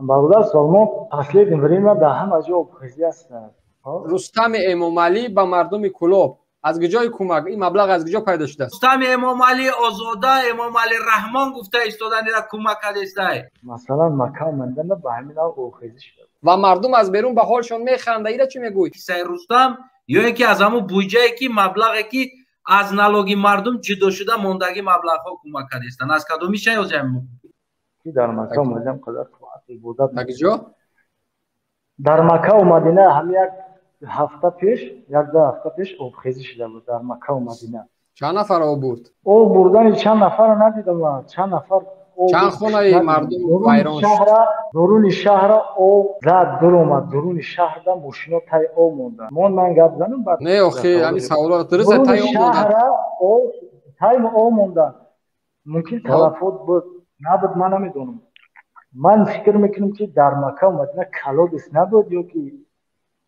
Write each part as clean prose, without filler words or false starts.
Бародар Салмон, последнее время дар ҳама ҷо обхезӣ ҳастанд. Рустами Эмомалӣ ба мардуми Кӯлоб аз куҷои кӯмак, ин маблағ аз куҷо пайдо шудааст? Рустами Эмомалӣ, Озода Эмомалӣ Раҳмон гуфта истоданира кӯмак кардестай. Масалан, Макка омадана ба ҳамин ав обхезӣ шуда ва мардум аз берун ба ҳолшон механда. Ира чӣ мегӯй? Сай Рустам ё ин ки аз ҳамун буҷае ки маблағе ки аз налоги мардум ҷудо шуда мондагӣ маблағҳо кӯмак кардестанд, аз кадоми шай озям? Ки дар Макка омадам қадар тоат ибодат. Дар куҷо? Дар Маккаву Мадина ҳам як ҳафта пеш, як ду ҳафта пеш обхезӣ шуда буд дар Маккаву Мадина. Чанд нафар об бурд? Об бурдани чанд нафарро надидам, чанд нафар. Чанд хонаи мардум вайрон шуд? Дуруни шаҳра об зад дуромад, дуруни шаҳрда мошино тай об монданд. Мон ман гап занам баъд. Не, охи, ҳамин саволро дуруст, тай об монданд. Тай об монданд. Мумкин талафот буд, набуд, ман намедонам. Ман фикр мекунам, ки дар Маккаву Мадина колодец набуд ё ки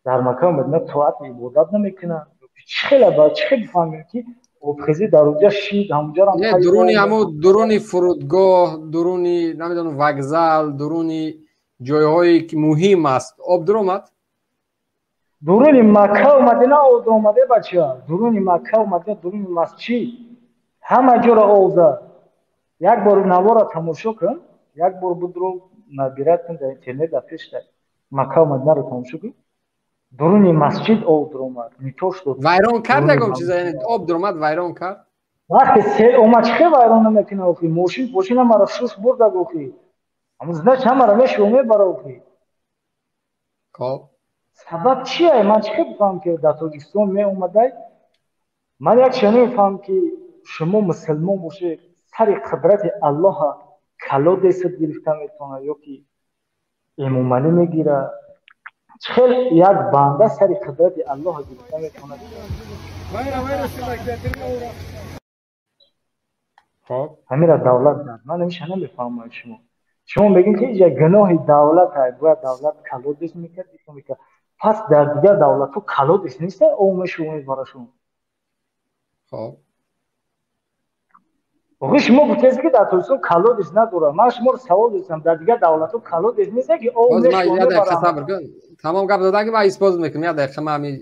дар Маккаву Мадина тоату ибодат намекунанд. Чӣ хела ба чӣ хел бифаҳмем, ки обхезӣ дар онҷа шид, ҳамонҷарам? Не, дуруни ҳамун дуруни фурудгоҳ, дуруни намедонам вокзал, дуруни ҷойҳое ки муҳим аст, об дуромад? Дуруни Маккаву Мадина об дуромаде, бача. Дуруни Маккаву Мадина, дуруни масҷид, ҳама ҷоро об зад. Як бор навора тамошо кун, як бор будро набират кун дар интернет, дар пеш Маккаву Мадинаро тамошо кун. Дуруни масҷид об дуромад, не то что вайрон кард ягон чиза, яъне об дуромад, вайрон кард? Вақте сел омад, чӣ хел вайрон намекунад охи? Мошин мошин ҳамаро шуш бурдаг охи. Ҳамун значит ҳамаро мешӯ мебара охи. Хоб. Сабаб чие? Ман чӣ хел бифаҳмам, ки дар Тоҷикистон меомадай? Ман як чиз намефаҳмам, ки шумо мусулмон бошед, сари қудрати Аллоҳа колодец ат гирифта метавонад ё ки Эмомалӣ мегирад? Чӣ хел як банда сари қудрати Аллоҳа гирифта метавонад? Хоб. Ҳамира давлат зад. Ман ҳамеша намефаҳмам. Шумо мегӯед, ки инҷа гуноҳи давлат, бояд давлат колодец мекард, мекард. Пас дар дигар давлатҳо колодец нест, об мешӯ барашон? Хоб. Охи, шумо гуфтед, ки дар Тоҷикистон колодец надорад. Ман шуморо савол додам: дар дигар давлатҳо колодец нест, ки об мешӯ? Сабр кун, тамом гап задан, ки ман исбот мекунам. Як дақиқа, ман ҳамин.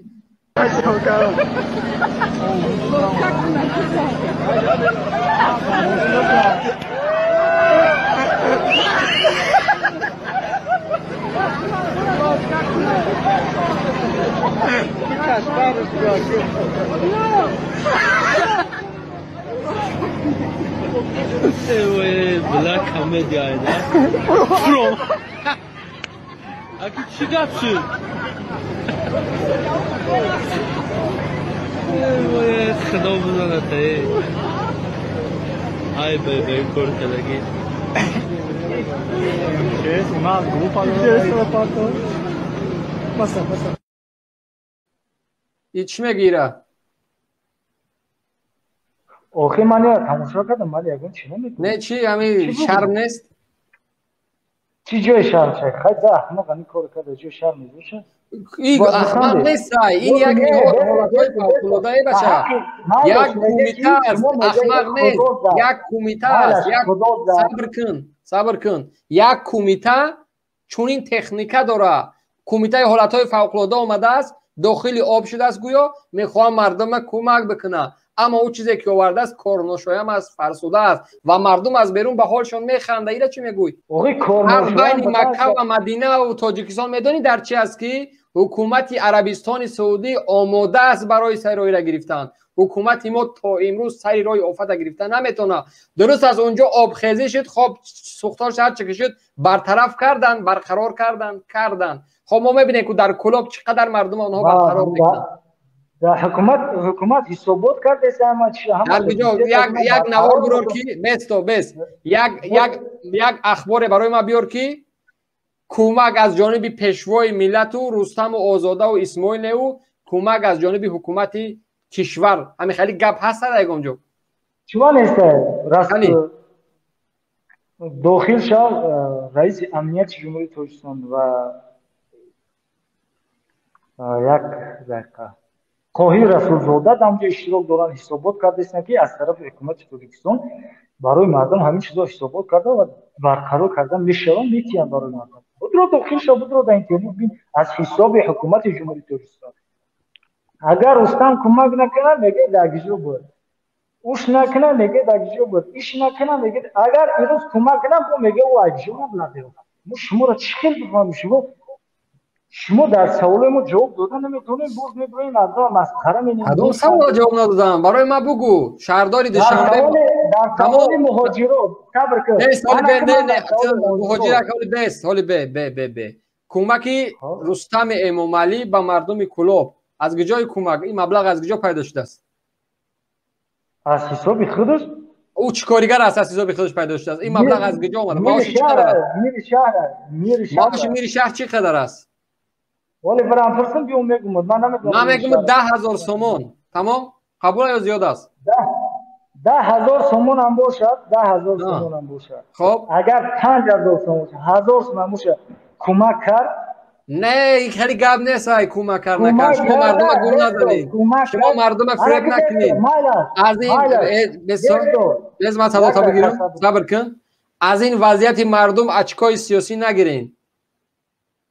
Black comedy айда. Аки, чӣ гап шуд? Худо бизанад, ай бай бай кор кардагӣ. Uma grupa. Passa, passa. И чӣ мегира? Охи, ман я тамошо кардам, ман ягон чӣ намедонам. Не, чӣ, ҳами шарм нест? Чӣ ҷои шарм шай? Хай, за аҳмақ ҳамин кор карда, ҷои шарм мебоша? Ин аҳмақ нест, ин як ҳолатҳои фавқулодае, бача. Як кумита аст, аҳмақ нест, як кумита аст. Як, сабр кун, сабр кун. Як кумита чунин техника дора. Кумитаи ҳолатҳои фавқулода омадааст, дохили об шудааст, гӯё мехоҳам мардума кӯмак бикунад, аммо ӯ чизе ки овардааст корношоям аст, фарсуда аст ва мардум аз берун ба ҳолшон механда. Ира чӣ мегӯй? Байни Макка ва Мадинаву Тоҷикистон медонӣ дар чи аст, ки ҳукумати Арабистони Саудӣ омода аст барои сари роҳира гирифтан. Ҳукумати мо то имрӯз сари роҳи офата гирифта наметавонад. Дуруст аст, унҷо обхезӣ шуд, хоб, сӯхтор шуд, ҳарчи ки шуд, бартараф карданд, барқарор карданд. Хоб, мо мебинем, ки дар Кӯлоб чӣ қадар мардум онҳо барқарор мекунанд. Ҳукумат ҳисобот кардест ҳама чи. Дар куҷо? Як навор бирор, ки бесто бес, як ахборе барои ман биёр, ки кӯмак аз ҷониби пешвои миллату Рустаму Озодаву Исмоилеву кӯмак аз ҷониби ҳукумати кишвар, ҳамин хеле гап ҳаст ягон ҷо? Чима нест, раст дохил шав, раиси амнияти Ҷумҳурии Тоҷикистон ва як дақиқа. Қоҳир Расулзода дар онҷо иштирок доранд, ҳисобот кардастанд, ки аз тарафи ҳукумати Тоҷикистон барои мардум ҳамин чизо ҳисобот карда ва барқарор карда мешаванд, метиҳанд барои мардум. Будро дохил шав, будро дар интернет бин, аз ҳисоби ҳукумати Ҷумҳурии Тоҷикистон. Агар Рустам кӯмак накунад, мегӯяд дар киҷо буд. Уш накунад, мегӯяд дар киҷо буд. Иш накунад, мегӯяд. Агар имрӯз кӯмак кунад, бо мегӯяд ӯ аз киҷо маблағ гирифт. Мо шуморо чӣ хел бифаҳмем? Шумо дар саволои мо ҷавоб дода наметавонед, боз мебироед мардумро масхара менамоед. Кадом савола ҷавоб надодам? Барои ман бугӯ. Шаҳрдори Душанбе дар саволи муҳоҷирот сабр кун. Нест, ҳоли бе, не, не, муҳоҷирак ҳоли бест, ҳоли бе, бе, бе, бе. Кӯмаки Рустами Эмомалӣ ба мардуми Кӯлоб аз куҷои кӯмак? Ин маблағ аз куҷо пайдо шудааст? Аз ҳисоби худаш. Ӯ чӣ коригар аст, аз ҳисоби худаш пайдо шудааст? Ин маблағ аз куҷо омада? Маоши чӣ қадар аст? Мири шаҳр, мири шаҳр. Маоши мири шаҳр чӣ қадар аст? Вале барам пурсам, биём мегӯм, ман намедонам. Ман мегӯм 10 000 сомон. Тамом? Қабул ё зиёд аст? 10 000 сомон ҳам бошад, 10 000 сомон ҳам бошад. Хоб. Агар 5000 сомон бошад, 1000 сомон бошад, кӯмак кард. Не, ин хеле гап нест, ай кӯмак кард накард. Шумо мардума гум назанед. Шумо мардума фиреб накунед. Аз ин без ман садота бигирам, сабр кун. Аз ин вазъияти мардум очкои сиёсӣ нагирен.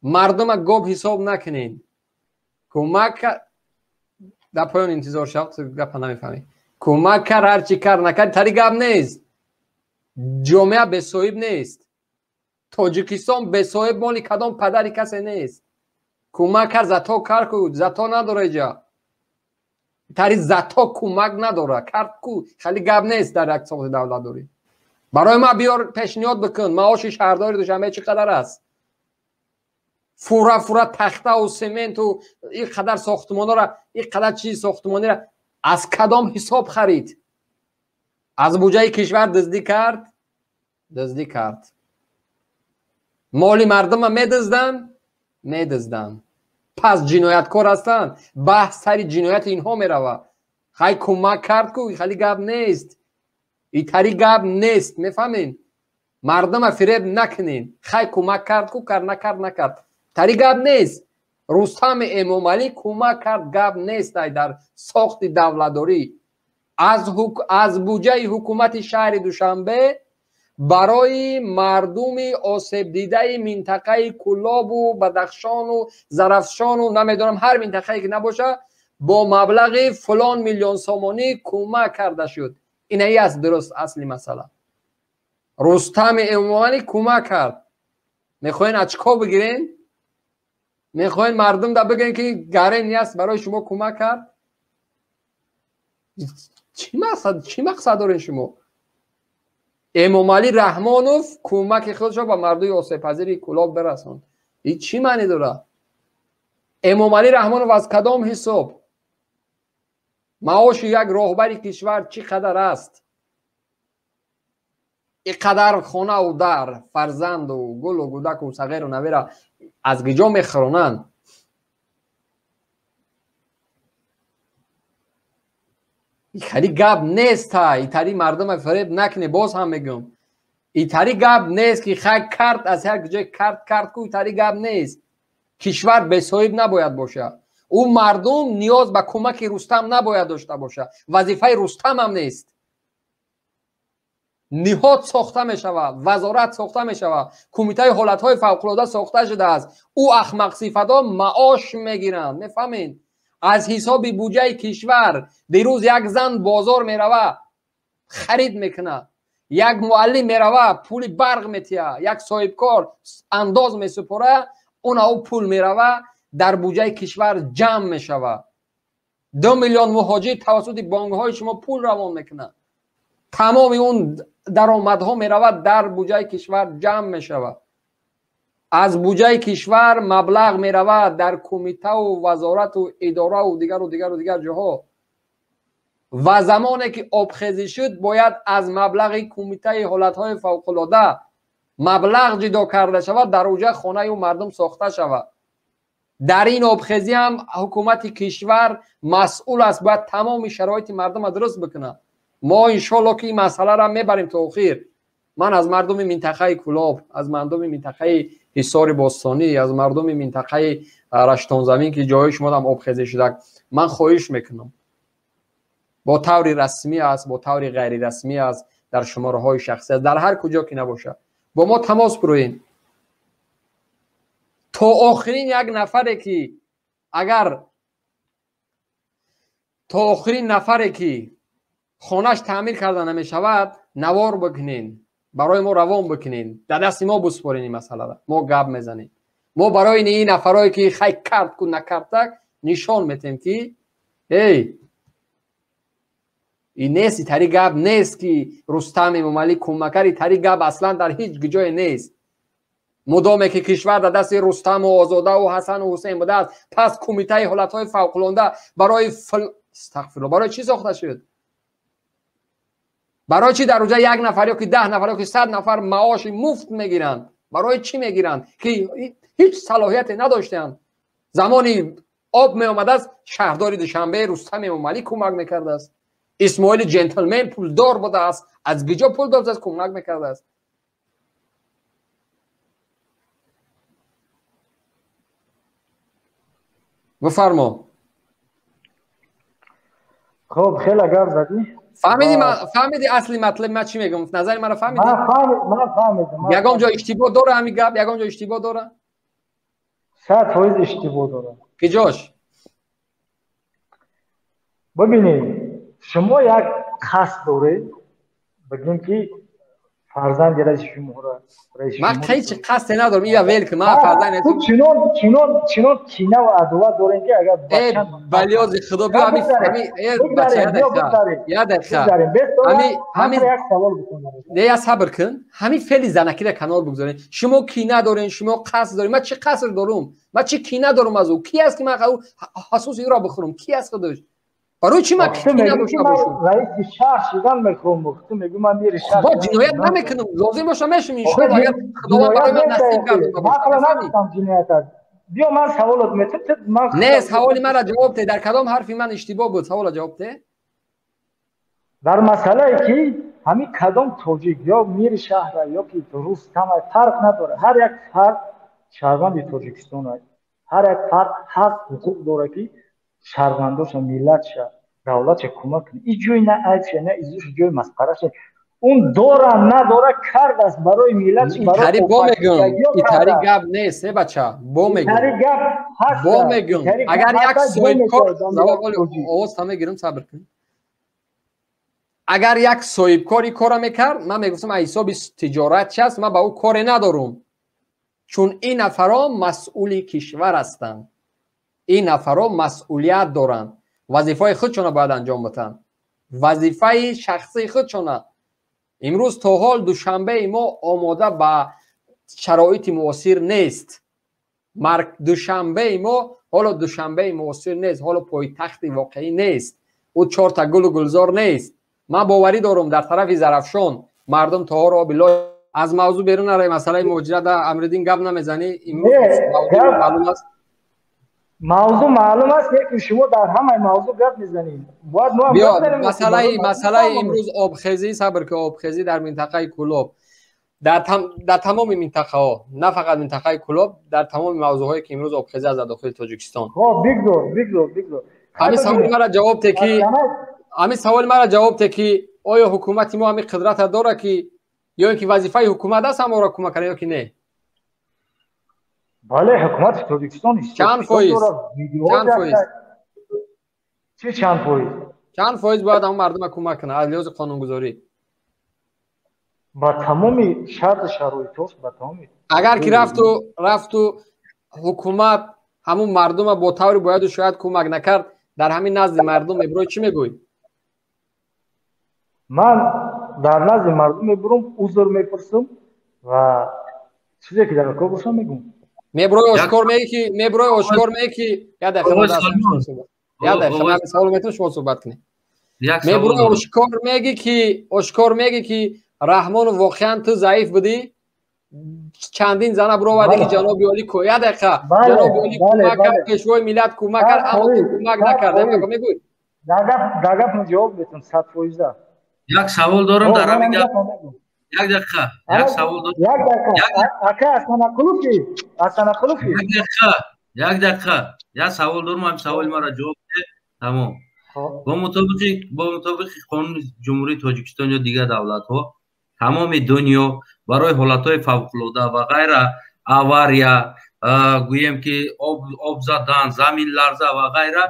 Мардума гоб ҳисоб накунед. Кӯмак дар поён интизор шав, гапа намефаҳмӣ. Кӯмак кард, ҳар чӣ кард накард, тари гап нест. Ҷомеа бесоҳиб нест. Тоҷикистон бесоҳиб моли кадом падари касе нест. Кӯмак кард, зато кард ку, зато надора иҷа. Тари зато кӯмак надора. Кард ку, хеле гап нест дар як сохти давлатдорӣ. Барои ман биёр пешниҳод бикун, маоши шаҳрдори Душанбе чӣ қадар аст? Фура фура тахтаву сементу ин қадар сохтмонҳоро, ин қадар чизи сохтмониро аз кадом ҳисоб харид? Аз буҷаи кишвар дуздӣ кард? Дуздӣ кард. Моли мардума медузданд? Медузданд. Пас ҷинояткор ҳастанд. Баҳс сари ҷинояти инҳо меравад. Хай кӯмак кард ку, хеле гап нест. Итари гап нест, мефаҳмед? Мардума фиреб накунед. Хай кӯмак кард ку, кар накард, накард. Тари гап нест. Рустами Эмомалӣ кӯмак кард, гап нест ай дар сохти давлатдорӣ. Аз буҷаи ҳукумати шаҳри Душанбе барои мардуми осебдидаи минтақаи Кӯлобу Бадахшону Зарафшону намедонам ҳар минтақае ки набошад, бо маблағи фалон миллион сомонӣ кӯмак карда шуд. Инаи аст дуруст асли масъала. Рустами Эмомалӣ кӯмак кард. Мехоҳен очко бигирен? Мехоҳен мардум да бигӯен, ки гарен аст барои шумо кӯмак кард? Чӣ мақсад, чӣ мақсад дорен шумо? Эмомалӣ Раҳмонов кӯмаки худашро ба мардуми осебпазири Кӯлоб бирасонд. Ин чӣ маъне дорад? Эмомалӣ Раҳмонов аз кадом ҳисоб? Маоши як роҳбари кишвар чӣ қадар аст? Ин қадар хонаву дар, фарзанду гулу гудаку сағиру навира аз киҷо мехӯронанд? Хеле гап нест, итари мардума фиреб накунед, боз ҳам мегӯям. Итари гап нест, ки хай кард, аз ҳар ҷой кард, кард ку, итари гап нест. Кишвар бесоҳиб набояд бошад. Ӯ мардум ниёз ба кӯмаки Рустам набояд дошта бошад. Вазифаи Рустамам нест. Ниҳод сохта мешавад, вазорат сохта мешавад, кумитаи ҳолатҳои фавқулода сохта шудааст. Ӯ ахмақсифатҳо маош мегиранд, мефаҳмед? Аз ҳисоби буҷаи кишвар. Дирӯз як зан бозор мерава, харид мекунад, як муаллим мерава, пули барқ метиҳад, як соҳибкор андоз месупора, уна ӯ пул мерава, дар буҷаи кишвар ҷамъ мешавад. 2 миллион муҳоҷир тавассути бонкҳои шумо пул равон мекунад. Тамоми он даромадҳо меравад, дар буҷаи кишвар ҷамъ мешавад. Аз буҷаи кишвар маблағ меравад дар кумитаву вазорату идораву дигару дигару дигар ҷоҳо. Ва замоне ки обхезӣ шуд, бояд аз маблағи кумитаи ҳолатҳои фавқулода маблағ ҷудо карда шавад, дар уҷа хонаи мардум сохта шавад. Дар ин обхезӣ ҳам ҳукумати кишвар масъул аст, бояд тамоми шароити мардумро дуруст бикунад. Мо иншоалло ки ин масъаларо мебарем то охир. Ман аз мардуми минтақаи Кӯлоб, аз мардуми минтақаи Ҳисори Бостонӣ, аз мардуми минтақаи Раштонзамин ки ҷои шумо ҳам обхезӣ шуда. Ман хоҳиш мекунам, бо таври расмӣ аст, бо таври ғайрирасмӣ аст, дар шумораҳои шахсӣ аст, дар ҳар куҷо ки набошад, бо мо тамос бироед. То охирин як нафаре ки агар то охирин нафаре ки хонаш таъмир карда намешавад, навор бикунен, барои мо равон бикунен, дар дасти мо биспорен ин масъаларо. Мо гап мезанем. Мо барои ин нафарое ки хай кард ку накардак нишон метем ки эй, ин нест, итари гап нест ки Рустам Эмомалӣ кӯмак кард, итари гап аслан дар ҳеҷ ҷое нест. Мудоме ки кишвар дар дасти Рустаму Озодаву Ҳасану Ҳусейн будааст, пас кумитаи ҳолатҳои фавқулода барои астағфирулло, барои чӣ сохта шуд? Барои чӣ дар уҷа як нафар ё ки 10 нафар ё ки 100 нафар маоши муфт мегиранд? Барои чӣ мегиранд ки ҳеҷ салоҳияте надоштанд? Замони об меомадааст, шаҳрдори Душанбе Рустам Эмомалӣ кӯмак мекардааст. Исмоили ҷентлмен пулдор будааст, аз куҷо пул додааст, кӯмак мекардааст. Бифармо. Хуб, хеле гап задӣ. Фаҳмидӣ, фаҳмидӣ асли матлаб ман чӣ мегӯям? Назари маро фаҳмидӣ? Ман фаҳмидам. Ягон ҷо иштибоҳ дора ҳамин гап? Ягон ҷо иштибоҳ дора? 100% иштибоҳ дора. Куҷош? Бибинед, шумо як қасд доред, бигем ки фарзанди раиси ҷумҳур, раиси Ман ҳеҷ қасде надорам, ия вел ки ман фарзанд нестам. Чунон чунон чунон кина ва адоват дорем ки агар балёзи худо биё ҳамин ҳамин э бача я дақиқа, я дақиқа. Ҳамин ҳамин як савол бикунам. Не, я сабр кун. Ҳамин феъли занакиро канор бигзоред. Шумо кина дорен, шумо қасд доред. Ман чӣ қасд дорум? Ман чӣ кина дорум аз ӯ? Ки аст ки ман ҳасуси ӯро бихӯрам? Ки аст худаш? Барои чӣ ман кина дошта бошам? Раиси шаҳр шудан мехоҳам. Ту мегӯӣ ман мери шаҳр. Бо ҷиноят намекунам. Лозим боша мешум иншоалло, агар Худованд барои ман насиб кард. Ман нагуфтам ҷиноят аст. Биё ман саволот метам. Ман не, саволи маро ҷавоб де. Дар кадом ҳарфи ман иштибоҳ буд? Саволо ҷавоб де. Дар масъалае ки ҳамин кадом тоҷик ё мири шаҳра ё ки Рустам, фарқ надорад. Ҳар як фард шаҳрванди Тоҷикистон аст. Ҳар як фард ҳақ ҳуқуқ дорад ки шаҳрвандоша, миллатша, давлатша кӯмак кунад. Ин ҷои на айбша, на изуш, ҷои масхараша. Он дора надора кардааст барои миллатш, барои бо мегӯм, итари гап нест, э бача, бо мегӯм. Итари гап ҳаст. Бо мегӯм. Агар як соҳибкор, овоз та мегирам, сабр кун. Агар як соҳибкор ин корро мекард, ман мегуфтам аз ҳисоби тиҷорат чи аст, ман ба ӯ коре надорум. Чун ин нафарҳо масъули кишвар ҳастанд. Ин нафарҳо масъулият доранд. Вазифаи худшонро бояд анҷом бидиҳанд. Вазифаи шахсии худшона. Имрӯз то ҳол Душанбеи мо омода ба шароити муосир нест. Душанбеи мо ҳоло Душанбеи муосир нест, ҳоло пойтахти воқеӣ нест. Ӯ чорта гулу гулзор нест. Ман боварӣ дорам дар тарафи Зарафшон мардум то ҳол оби лой. Аз мавзӯъ берун наравем, масъалаи муҳоҷират Амриддин гап намезанӣ. Имрӯз мавзӯъ маълум аст. Мавзӯъ маълум аст, лекин шумо дар ҳамаи мавзӯъ гап мезанед. Бояд мо биё масъалаи имрӯз обхезӣ, сабр ки обхезӣ дар минтақаи Кӯлоб, дар тамоми минтақаҳо, на фақат минтақаи Кӯлоб, дар тамоми мавзӯъҳое ки имрӯз обхезӣ аст дар дохили Тоҷикистон. Хоб, бигзор, бигзор, бигзор. Ҳамин саволи маро ҷавоб де ки ҳамин саволи маро ҷавоб де ки оё ҳукумати мо ҳамин қудрата дорад ки ё ин ки вазифаи ҳукумат аст ҳамаро кӯмак кардан ё ки не? Бале, ҳукумати Тоҷикистон чанд фоиз? Чанд фоиз? Чӣ чанд фоиз? Чанд фоиз бояд ҳамон мардума кӯмак кунад аз лиҳози қонунгузорӣ? Ба тамоми шарту шароитош, ба тамоми агар ки рафту ҳукумат ҳамун мардума бо таври бояду шояд кӯмак накард, дар ҳамин назди мардум мебурӯй чӣ мегӯй? Ман дар назди мардум мебурам, узр мепурсам ва чизе ки дар кор бошам мегӯм. Мебурӯй ошкор мегӣ ки мебурӯй ошкор мегӣ ки я дақиқа, я дақиқа, ман савол метавонам шумо суҳбат кунед. Мебурӯй ошкор мегӣ ки Раҳмонов воқеан ту заиф будӣ, чандин зана буровардӣ ки ҷаноби олӣ я дақиқа, ҷаноби олӣ кӯмак кард, пешвои миллат кӯмак кард, аммо ту кӯмак накард. Мегӯй? Дар гапам ҷавоб метавам 100%. Як савол дорам дар ҳамин гап. Як дақиқа, як савол дорам. Як дақиқа. Ака Асанақуловӣ, Асанақуловӣ. Як дақиқа. Як дақиқа, як савол дорам, ҳамин саволи маро ҷавоб де, тамом. Бо мутобиқи қонуни Ҷумҳурии Тоҷикистон ё дигар давлатҳо, тамоми дунё барои ҳолатҳои фавқулода ва ғайра, авария, гӯем ки об задан, замин ларза ва ғайра,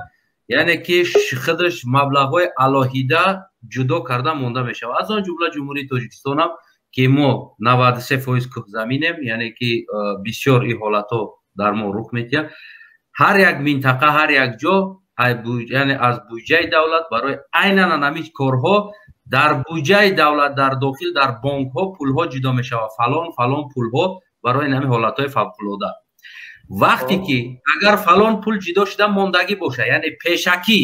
яъне ки худаш маблағҳои алоҳида ҷудо карда монда мешавад. Аз он ҷумла Ҷумҳурии Тоҷикистонам, ки мо 93% кӯҳзаминем, яъне ки бисёр ин ҳолатҳо дар мо рух медиҳад. Ҳар як минтақа, ҳар як ҷо, яъне аз буҷаи давлат барои айнан ҳамин корҳо дар буҷаи давлат, дар дохил, дар бонкҳо пулҳо ҷудо мешавад, фалон фалон пулҳо барои ҳамин ҳолатҳои фавқулода. Вақте ки агар фалон пул ҷудо шуда мондагӣ бошад, яъне пешакӣ,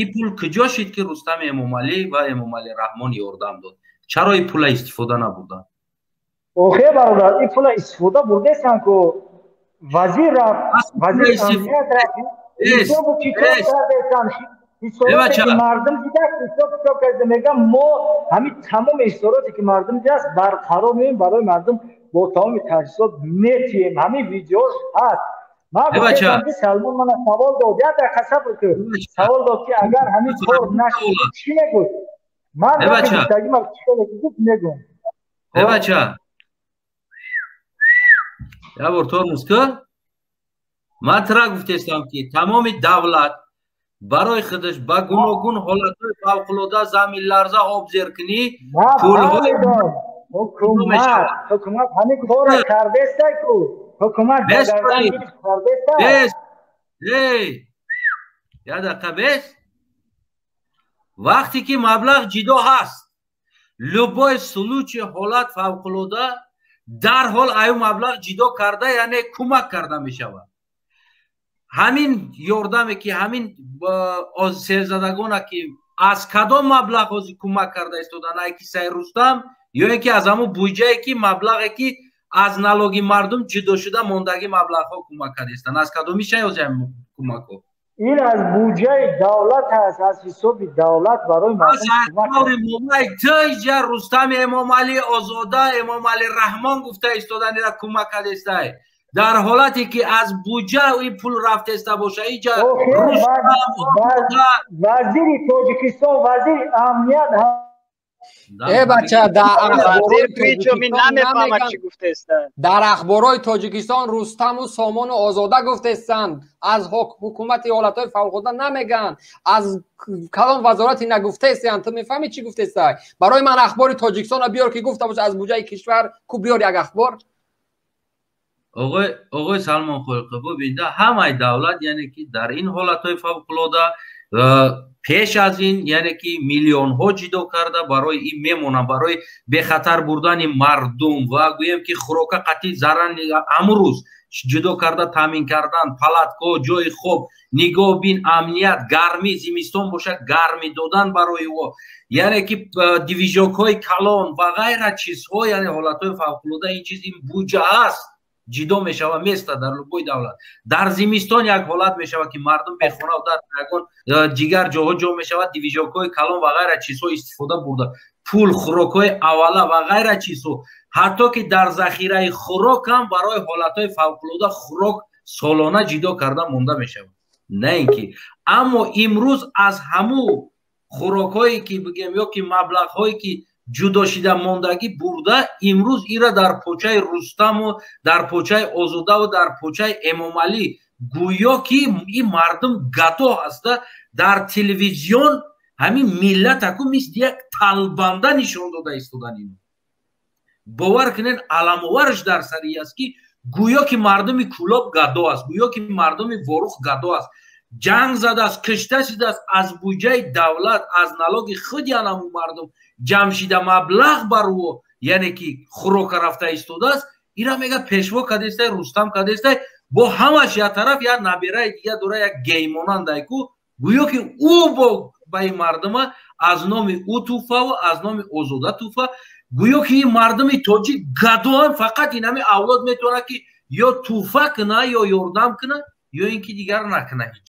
ин пул куҷо шид, ки Рустами Эмомалӣ ва Эмомалӣ Раҳмон ёрдам дод? Чаро ин пула истифода набурданд? Охе, бародар, ин пула истифода бурдестанд ку. Вазир рафт, вазири амният рафт, ҳисобу китоб кардестанд. Ҳисоботе ки мардум дидааст, ҳисоб китоб карда мегӯям, мо ҳамин тамоми ҳисороте ки мардум дидааст, барқарор меем, барои мардум бо тамоми таҷҳизот метиҳем. Ҳамин видеош ҳаст. Ман гуфтам ки Салмон мана савол дод, як дақиқа сабр кун, савол дод, ки агар ҳамин кор нашуд, чӣ мегӯд? Ман гуфтагима гуфт, мегӯм. Бача, як бор тормоз кун. Ман тира гуфтестам, ки тамоми давлат барои худаш ба гуногун ҳолатҳои фавқулода, заминларза, обзеркунӣ пулҳои ҳукумат ҳамин кора кардеста ку, ҳукумат. Бес, як дақиқа, бес. Вақте ки маблағ ҷидо ҳаст, любой случай, ҳолат фавқулода, дарҳол аю маблағ ҷидо карда, яъне кӯмак карда мешавад. Ҳамин ёрдаме, ки ҳамин селзадагона, ки аз кадом маблағ ҳозир кӯмак карда истодан? Ай кисаи Рустам ё ин ки аз ҳамун буҷае, ки маблағе, ки аз налоги мардум ҷудо шуда мондагӣ маблағҳо кӯмак карда истанд? Аз кадомиша ҳозир ҳамин кӯмакҳо? Ин аз буҷаи давлат аст, аз ҳисоби давлат барои мардум. Рустами Эмомалӣ, Озода, Эмомалӣ Раҳмон гуфта истодан, ира кӯмак кардестай. Дар ҳолате ки аз буҷа ин пул рафтеста боша, иҷа Вазири Тоҷикистон, вазири амният. Э, бача, дар ахборҳои Тоҷикистон Рустаму Сомону Озода гуфтестанд, аз ҳукумати ҳолатҳои фавқулода намегӯянд, аз калон вазорати нагуфтестанд. Ту мефаҳмӣ, чӣ гуфтестай? Барои ман ахбори Тоҷикистонро биёр, ки гуфта боша аз буҷаи кишвар ку. Биёр як ахбор. Оғои Салмон Холиқов, бубинда, ҳамаи давлат, яъне ки дар ин ҳолатҳои фавқулода пеш аз ин, яъне ки миллионҳо ҷидо карда барои ин мемонанд, барои бехатар бурдани мардум ва гӯем ки хӯрока қатъи зарар ҳамун рӯз ҷудо карда таъмин кардан, палаткаҳо, ҷои хоб, нигоҳбин, амният, гармӣ, зимистон бошад, гармӣ додан барои ӯ, яъне ки движокҳои калон ва ғайра чизҳо. Яъне ҳолатҳои фавқулода ин чиз, ин буҷа аст, ҷидо мешавад, места дар любой давлат. Дар зимистон як ҳолат мешавад, ки мардум бехона, дар ягон дигар ҷоҳо ҷо мешавад, движокҳои калон ва ғайра чизҳо истифода бурда, пул, хӯрокҳои аввала ва ғайра чизҳо, ҳатто ки дар захираи хӯрок ҳам барои ҳолатҳои фавқулода хӯрок солона ҷидо карда монда мешавад. На ин ки, аммо имрӯз аз ҳамун хӯрокҳое, ки бигем, ё ки маблағҳое, ки ҷудо шида мондагӣ, бурда имрӯз ира дар почаи Рустаму дар почаи Озодаву дар почаи Эмомалӣ, гӯё ки ин мардум гадо ҳаста. Дар телевизион ҳамин миллатаку мисли як талбанда нишон дода истодан. Ино бовар кунед, аламовараш дар сари аст, ки гӯё ки мардуми Кӯлоб гадо аст, гӯё ки мардуми Ворух гадо аст, ҷанг задааст, кишта шудааст. Аз буҷаи давлат, аз налоги худи анаму мардум ҷамъ шида маблағ бар ӯ, яъне ки хӯрока рафта истодааст. Ира мега пешво кадестай, Рустам кадестай. Бо ҳамаш як тараф як набираи дига дора, як геймонандай ку, гӯё ки ӯ бо ба ин мардума аз номи ӯ туҳфаву аз номи Озода туҳфа, гӯё ки ин мардуми тоҷик гадоан. Фақат ин ҳами авлод метавонад, ки ё туҳфа куна, ё ёрдам куна, ё ин ки дигар накуна ҳеҷ.